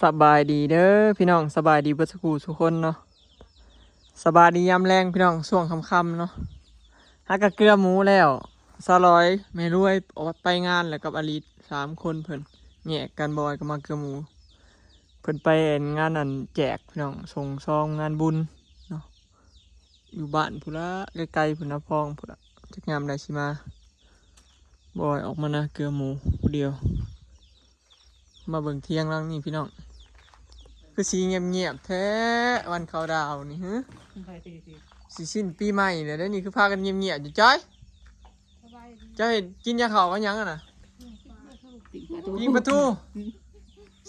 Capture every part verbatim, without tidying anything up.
สบายดีเด้อพี่น้อง สบายดีเบิดสุขสุคนเนาะ สบายดียามแลงพี่น้อง ช่วงค่ำๆเนาะ หากะเกลือหมูแล้ว สาวลอย แม่รวยออกไปงานแล้วกับอลิส สามคนเพิ่น แยกกัน บอยก็มาเกลือหมู เพิ่นไปงานอันแจกพี่น้อง ส่งซองงานบุญเนาะ อยู่บ้านพุ้นละ ไกลๆพุ้นนะ พ้องพุ้นละ จักยามใดสิมา บอยออกมานะเกลือหมูผู้เดียว มาเบิ่งเถียงหลังนี่พี่น้อง คือสิเงียบๆแท้ วันเขาดาวน์นี่ ฮะ สิสิ้นปีใหม่แล้วเด้อนี่ คือพากันเงียบๆอยู่ จ้อย สบายดี เจ้าเฮ็ดกินหยังข้าวกับหยังอะนะ ปิ้งปลาทู ปิ้งปลาทู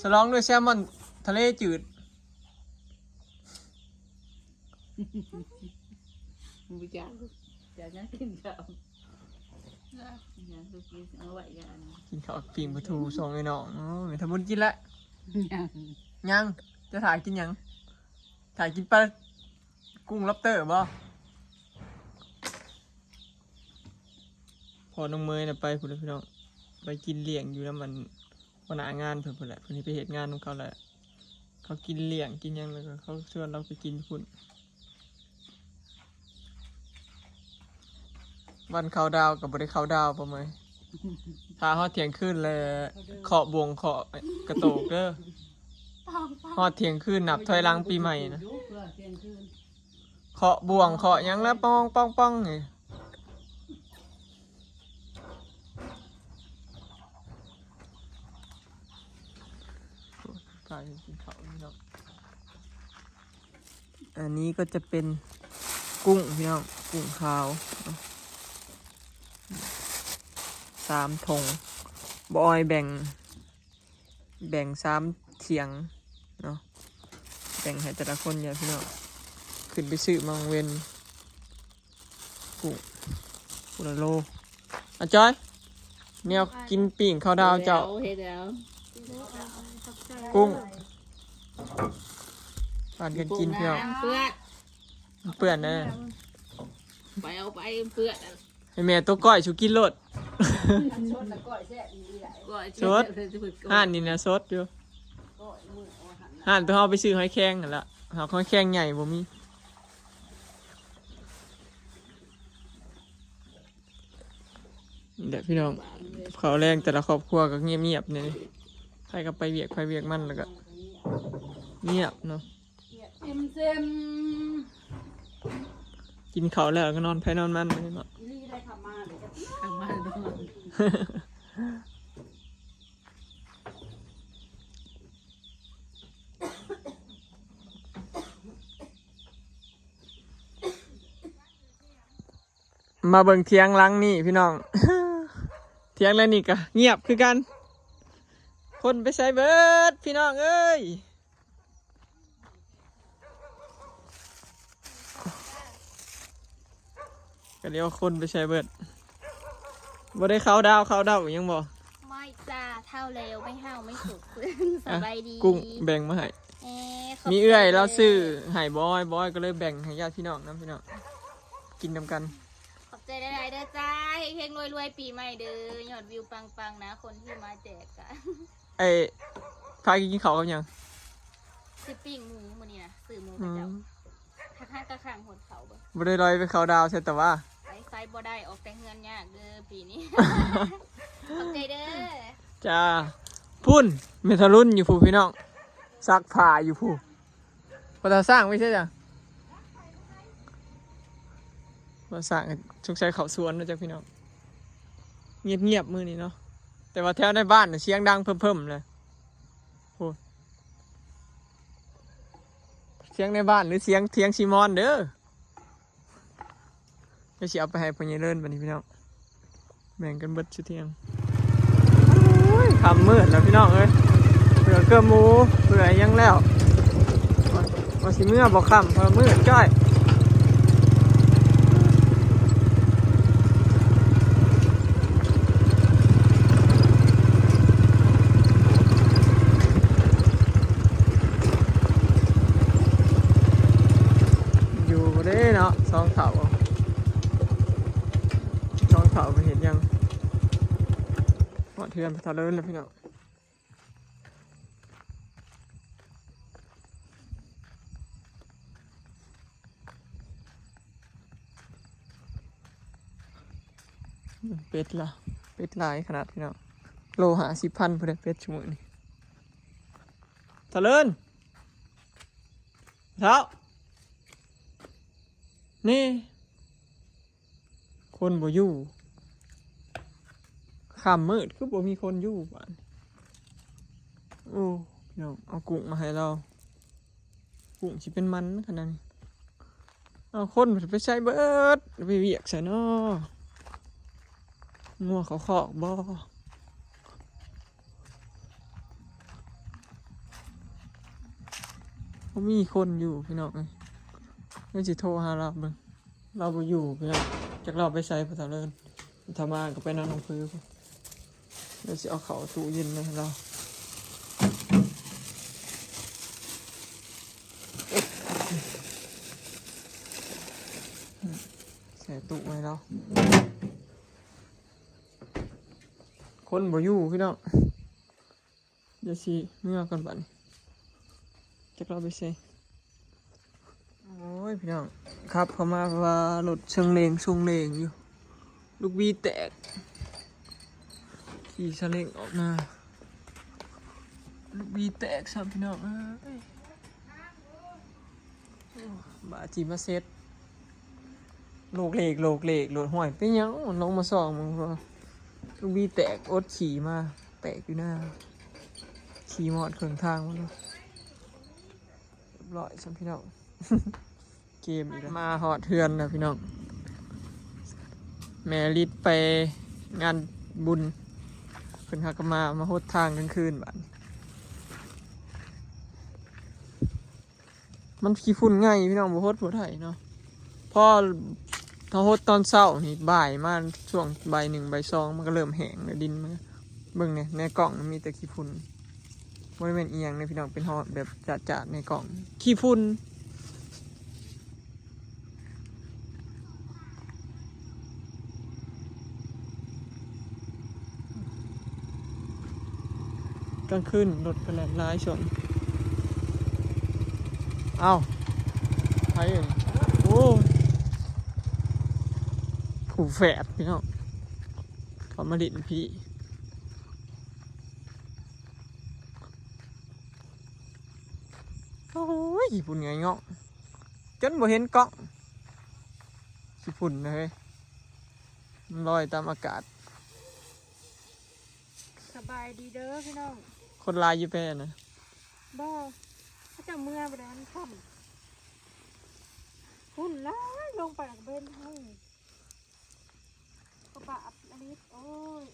ฉลองด้วยแซลมอนทะเลจืด บ่จัก จะยังกินข้าว ยังบ่กิน เอาไว้อย่างอันนี้ กินข้าวปิ้งปลาทูส่งไอ้น้อง โอ้ย ทำบุญกินละ ยัง ยัง จะถ่ายกินหยัง ถ่ายกินปลา กุ้ง lobster บ่ พอน้องเมยนะไปพุ้นละพี่น้อง ไปกินเลี้ยงอยู่นำมัน หัวหน้างานเพิ่นพุ้นแหละ เพิ่นสิไปเฮ็ดงานของเขาแหละ เขากินเลี้ยงกินหยังแล้วก็เขาชวนเราไปกินพุ้น วันเขาดาวน์ก็บ่ได้เขาดาวน์ปะเมย ถ้าฮอดเที่ยงคืนแล้ว เคาะบ่วงเคาะกระโตกเด้อ ฮอดเที่ยงคืนนับถอยหลังปีใหม่นะ เคาะบ่วงเคาะหยังแล้ว ป้องป้องป้องนี่ พากันกินข้าวพี่น้อง อันนี้ก็จะเป็นกุ้งพี่น้อง กุ้งขาวเนาะ สามถง บอยแบ่ง แบ่งสามเถียงเนาะ แบ่งให้แต่ละคนเนี่ยพี่น้อง ขึ้นไปซื้อมาเวน กุ้ง พุ้นละโล อ่ะจ้อย แนวกินปิ้งเขาดาวเจ้า เฮ็ดแล้ว กุ้ง ปานกันกินพี่น้อง เปื้อน เปื้อนเด้อ ไปเอาไปเปื้อน ให้แม่ตัวก้อยสู่กินโลด สดแล้วก้อยแซ่บอีหลีหลาย ก้อย สด เปื้อน ห้านนี่นะสดอยู่ ก้อยมื้ออ่อนหั่น ห้านตัวเฮาไปซื้อหอยแครงนั่นละ หาหอยแครงใหญ่บ่มี นี่แหละพี่น้อง ข้าวแลงแต่ละครอบครัวก็เงียบๆเนี่ย ใครก็ไปเวียก ใครเวียกมันแล้วก็ เงียบเนาะ อิ่มเซม กินข้าวแล้วก็นอนไผนอนมันเลยเนาะ อีหลีได้คำมาเลย ทางบ้านนอน มาเบิ่งเถียงหลังนี่พี่น้อง เถียงหลังนี่ก็เงียบคือกัน คนไปไสเบิดพี่น้องเอ้ย ก็เรียกว่าคนไปไสเบิด บ่ได้เขาน์ดาวน์ เขาน์ดาวน์หยังบ่ ไม่จ้า เฒ่าแล้ว ไม่ห้าวไม่สุด สบายดี กุ้งแบ่งมาให้ เอ๊ะ ขอบใจ มีเอื้อยลาวซื้อให้บอย บอยก็เลยแบ่งให้ญาติพี่น้องนำพี่น้อง กินนำกัน ขอบใจหลายๆเด้อจ้า เฮงๆรวยๆปีใหม่เด้อ ยอดวิวปังๆนะ คนที่มาแจกอะ ไอ้ พากินข้าวกับหยัง ซื้อปิ้งหมูมื้อนี้นะ ซื้อหมู อื กับเจ้า ม คักๆกะข้างหดเขาเบิ่ง บ่ได้ลอยไปเขาน์ดาวน์ใช่แต่ว่า ไปไสบ่ได้ ออกแต่เฮือนยากเด้อปีนี้ ขอบใจเด้อ จ้า พุ้น เมทารุนอยู่พุ้นพี่น้อง ซักผ้าอยู่พุ้น พอตาสร้างไม่ใช่จ้ะ พอสร้างสงสัยเขาสวนมาจากพี่น้อง เงียบๆมื้อนี้เนาะ แต่ว่าแถวในบ้านน่ะเสียงดังเพิ่มๆเลย โอ้ เสียงในบ้านหรือเสียงเถียงซีมอนเด้อ ก็สิเอาไปให้พ่อใหญ่เลินบัดนี้พี่น้อง แบ่งกันเบิดชุดเที่ยง โอ้ย ค่ำมืดแล้วพี่น้องเอ้ย เผื่อเกลือหมู เผื่อหยังแล้ว ว่าสิเมือบ่ค่ำ เพราะมืดจ้อย อยู่บ่ได้เนาะ สองเฒ่า สองเฒ่าไปเฮ็ดหยัง ฮอดเฮือนพอเฒ่าเลินแล้วพี่น้อง เป็ดละ เป็ดหลายขนาดพี่น้อง โลห้าสิบพันพุ้นเด้อ เป็ดซุมื้อนี้ เฒ่าเลิน เฒ่า นี่ คนบ่อยู่ ค่ำมืดคือบ่มีคนอยู่บ้าน โอ้ พี่น้อง เอากุ้งมาให้เรา กุ้งสิเป็นมันขนาดนี้ เอาคนไปใส่เบิด ไปเวียกใส่เนาะ งัวเขาคอกบ่ บ่มีคนอยู่พี่น้องเอ้ย เดี๋ยวสิโทรหาเราเบิ่ง เราบ่อยู่พี่น้อง จักเราไปใส่พุ้นเฒ่าเลิน ถ้ามาก็ไปนอนน้องพื้น เดี๋ยวสิเอาเข้าตู้เย็นมาให้เรา ใส่ตู้ไว้แล้ว คนบ่อยู่พี่น้อง เดี๋ยวสิเมือก่อนบัดนี้ จักเราไปใส่ โอ้ยพี่น้อง ขับเข้ามาว่ารถเชิงเลงซุงเลงอยู่ ลูกวีแตก ขี่ซาเล้งออกมา ลูกวีแตกซ้ำพี่น้องเอ้ย บาดจีมาเซ็ต โลกเลกโลกเลกโลดห้อย เป็นหยังมันลงมาส่องมึง ลูกวีแตก อดขี่มา แตกอยู่หน้า ขี่มอดเคิงทางมันเนาะ เรียบร้อยซ้ำพี่น้อง เกมอีกแล้ว มาฮอดเฮือนแล้วพี่น้อง แม่ลิดไปงานบุญ เพิ่นหากนมา มาฮดทางกลางคืนบัดนี้ มันขี้ฝุ่นไงพี่น้อง บ่ฮดบ่ได้เนาะ พอเฮาฮดตอนเช้านี่ บ่ายมา ช่วงบ่ายหนึ่งบ่ายสอง มันก็เริ่มแห้งแล้ว ดินมันก็ เบิ่งเนี่ย ในกล่องมันมีแต่ขี้ฝุ่น บ่ได้แม่นอีหยังเด้พี่น้อง เป็นฮอดแบบจาดๆ ในกล่อง ขี้ฝุ่น กลางคืนรถก็แล่นหลายช่วง เอ้า ไผเอ่ย โอ้ ผู้แฝดพี่น้อง เขามาเล่นพี่ โอ้ย ขี้ฝุ่นไงเงาะ จนบ่เห็นกล้อง ขี้ฝุ่นนะเฮ้ย มันลอยตามอากาศ สบายดีเด้อพี่น้อง คนลายอยู่แพร่นะ บ่ เขาจะเมือบ่ได้ มันค่ำ ฝุ่นหลาย ลงไปแล้วก็เป็นห้อง กระบะอัดอันนี้ โอ้ย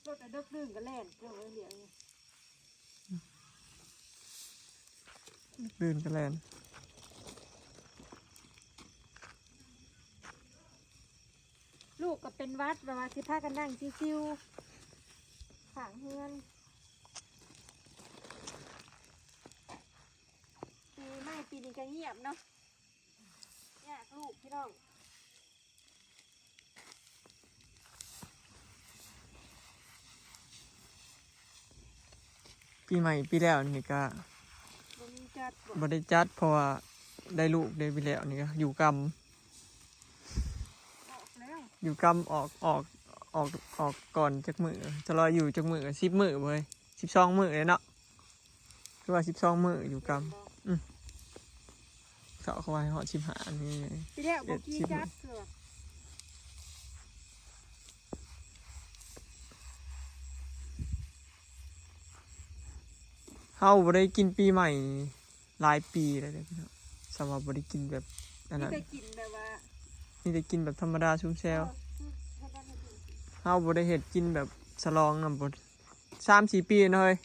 รถอะเดิกดื่นก็แล่นเจ้าเอ้ยเดี๋ยวนี้ ดื่นก็แล่น ลูกก็เป็นหวัด แบบว่าสิพากันนั่งชิวๆ ข้างเฮือน ปีใหม่ปีนี้ก็เงียบเนาะ ยากลูกพี่น้อง ปีใหม่ปีแล้วนี่ก็ บ่มีจัดบ่ บ่ได้จัด เพราะว่าได้ลูกเด้ ปีแล้วนี่ก็อยู่กำ ออกแล้ว อยู่กำ ออก ออก ออก ออกก่อนจักมื้อ จะรออยู่จักมื้อ สิบมื้อบ่เฮ้ย สิบสองมื้อเลยเนาะ คือว่าสิบสองมื้ออยู่กำ อืม เขาเขาว่าให้ฮอดสิบห้านี่ ปีแล้วบ่ สิบเอ็ด กี่จัดคือว่า เฮาบ่ได้กินปีใหม่หลายปีแล้วเด้อพี่น้อง สำหรับบ่ได้กินแบบอัน มี นั้น แต่กินแบบว่า มีแต่กินแบบธรรมดาซุ่มแซว เออ คือเฮ็ดได้ไม่ถึง เฮาบ่ได้เฮ็ดกินแบบฉลองนำบ่ สามสี่ปีเนาะเฮ้ย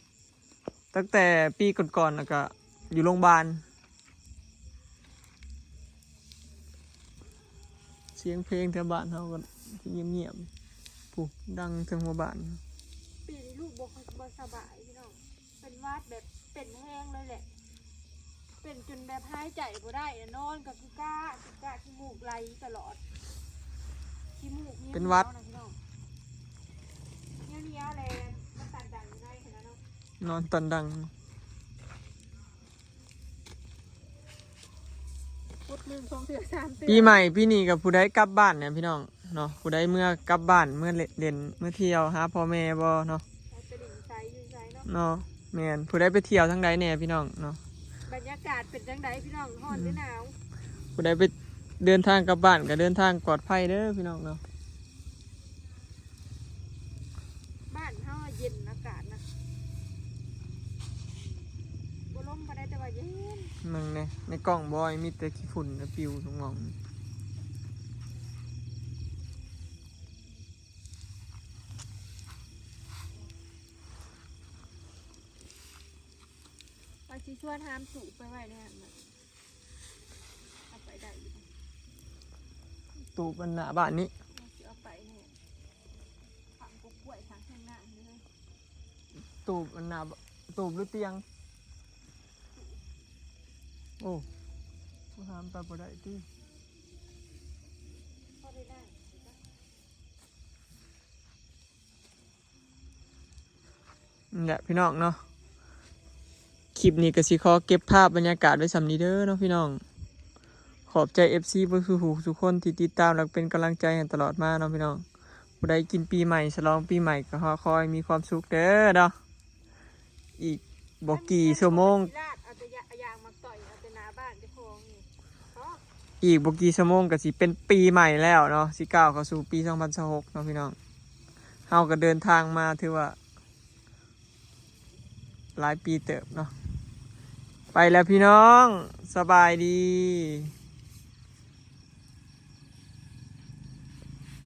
ตั้งแต่ปีก่อนๆ แล้วก็อยู่โรงพยาบาล เสียงเพลงแถวบ้านเฮาก็เงียบๆ ผู้ดังเทิงหัวบ้าน ปีนี้ลูกบ่ค่อยบ่สบายพี่น้อง เป็นหวัดแบบเป็นแฮงเลยแหละ เป็นจนแบบหายใจบ่ได้อะ นอนก็คือกะคือกะขี้มูกไหลตลอด ขี้มูก เป็นหวัด หนียวๆ นะพี่น้อง เหนียวๆ เลย มันตันดังอยู่ในขนาดเนาะ นอนตันดัง พุดหนึ่งสองเทื่อสามเทื่อ ปีใหม่ปีนี้กับผู้ใดกลับบ้านเนี่ยพี่น้องเนาะ ผู้ใดเมือกลับบ้านเมือเล่นเมือเที่ยวหาพ่อแม่บ่เนาะ เอาไปเล่นไสอยู่ไสเนาะ เนาะ แม่น ผู้ใดไปเที่ยวทางใดแน่พี่น้องเนาะ บรรยากาศเป็นจังไดพี่น้องฮ้อนหรือหนาว ผู้ใดไปเดินทางกลับบ้านก็เดินทางปลอดภัยเด้อพี่น้องเนาะ บ้านเฮาเย็นอากาศนะบ่ลมปานใดแต่ว่าเย็น มึงเนี่ยในกล้องบอยมีแต่ขี้ฝุ่นนะปิวทุกหม่อง ไปสิชวนหามสู่ไปไว้ในหั่นน่ะเอาไปได้อยู่ ตูบมันหน้าบ้านนี้ เอาสิเอาไปเนี่ยฝังกกล้วยฝังแท่งหน้าเลย ตูบมันหน้าบ- ตูบหรือเตียง โอ้ผู้ทำไปบ่ได้ที่ พอได้ได้ นี่แหละพี่น้องเนาะ คลิปนี้ก็สิขอเก็บภาพบรรยากาศไว้ส่ำนี้เด้อเนาะพี่น้อง ขอบใจ เอฟซี เบิดสู่ผู้สู่คนที่ติดตามและเป็นกำลังใจให้ตลอดมาเนาะพี่น้อง ผู้ใดกินปีใหม่ฉลองปีใหม่ก็ขอขอให้มีความสุขเด้อเนาะ อีกบ่กี่ชั่วโมง ลาดเอาแต่ยาเอายางมาต่อยเอาแต่หน้าบ้านเจ้าของนี่อ๋อ อีกบ่กี่ชั่วโมงก็สิเป็นปีใหม่แล้วเนาะ สิก้าวเข้าสู่ปีสองพันยี่สิบหกเนาะพี่น้อง เฮาก็เดินทางมาถือว่า หลายปีเติบเนาะ ไปแล้วพี่น้อง สบายดี